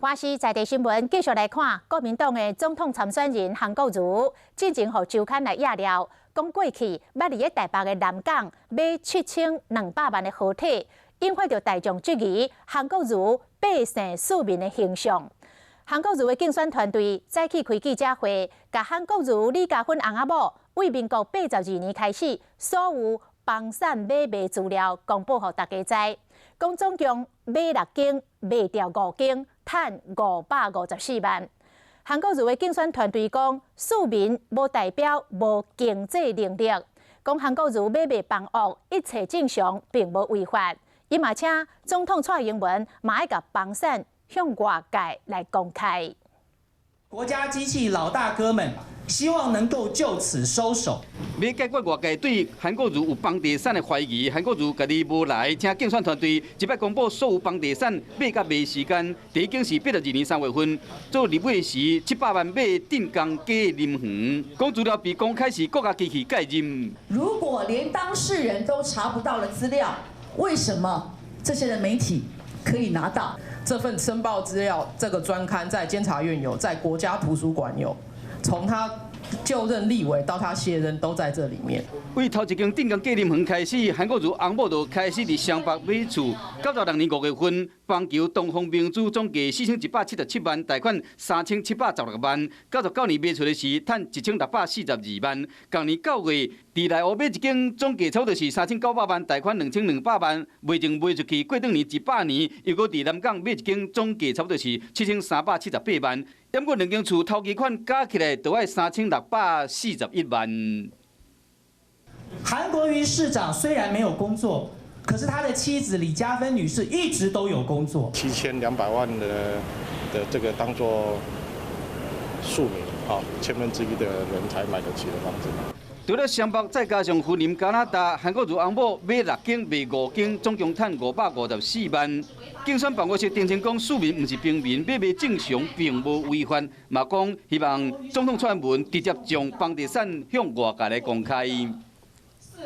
華視在地新聞繼續來看，國民黨的總統參選人韓國瑜，進前予週刊來掖料，講過去捌佇咧台北的南港買7200萬的好體，引發著大眾質疑韓國瑜百姓庶民的形象。韓國瑜的競選團隊早起開記者會，共韓國瑜李嘉芬翁仔某對民國82年開始，所有房產買賣資料公布予大家知，講總共買六間，賣掉五間，趁554萬。韓國瑜的競選團隊講，庶民無代表無經濟能力，講韓國瑜買賣房屋一切正常，並無違法。伊嘛請總統蔡英文嘛愛共房產向外界來公開。國家機器老大哥們希望能夠就此收手。欲解決外界對韓國瑜有房地產的懷疑，韓國瑜家己無來，請競選團隊這擺公布所有房地產買佮賣時間。第一間是82年3月份做立委時700萬買鎮江假林園，講資料被公開是國家機器介入。如果連當事人都查不到的資料，為什麼這些的媒體可以拿到？這份申報資料，這個專刊在監察院有，在國家圖書館有，從他就任立委到他卸任都在這裡面。對頭一間鎮江假林園開始，韓國瑜翁某就開始佇雙北買厝。96年5月份，板橋東方明珠總價4177萬，貸款3716萬。99年賣出的時，趁1642萬。同年9月，佇內湖買一間總價差不多是3900萬，貸款2200萬，賣前賣出去。過轉年100年，又閣佇南港買一間總價差不多是7378萬。毋過兩間厝頭期款加起來都愛3641萬。韓國瑜市長雖然沒有工作，可是他的妻子李嘉芬女士一直都有工作。7200萬的這個當做庶民，啊，千分之一的人才買得起的房子。除了雙北，再加上雲林加拿大，韓國瑜翁某買六間賣五間，總共趁554萬。競選辦公室澄清講，庶民毋是平民，買賣正常，並無違法。嘛講希望總統蔡英文直接將房地產向外界來公開。